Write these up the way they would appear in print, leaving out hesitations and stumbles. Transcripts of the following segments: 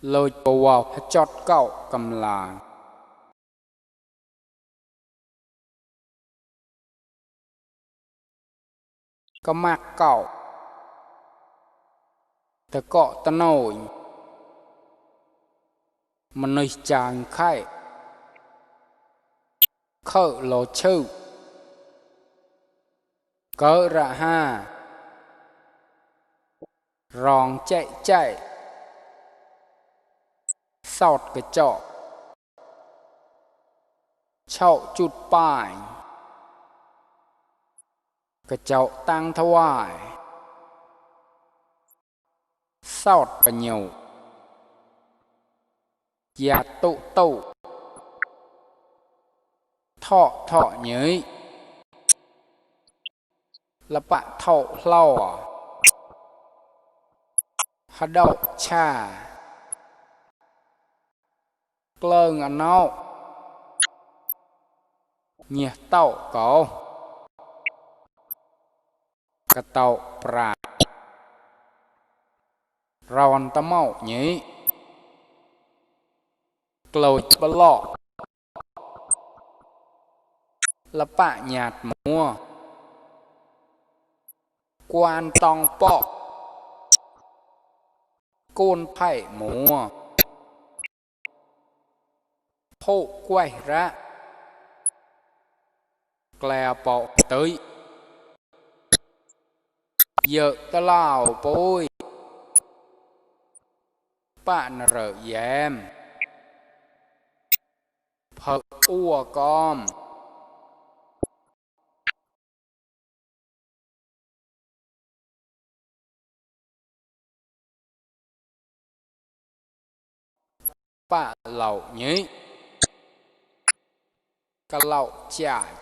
lôi bầu vào chót cậu cầm là có mặt cậu ta cọ ta nổi mà nơi chàng khai khở lò chư cỡ ra ha rong chạy chạy sọt cái chọ chậu chút bài cái chậu tăng thâu ai sọt cái nhiều dạ tụ tụ thọ thọ nhới là bạn thọ lò hà đậu trà clơn ở nâu nhiệt tàu có cái tàu pra ròn ta màu nhí clôi bờ lọ là bạ nhạt mua quan tòng bọ côn phải mua thô quay ra clè bọ tới giờ ta lao bôi bạn rợ dèm phật ua con bạn lẩu nhí cả lẩu chải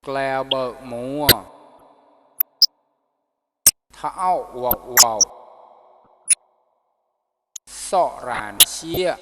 clè bờ mua thảo wow wow sọ ràn chia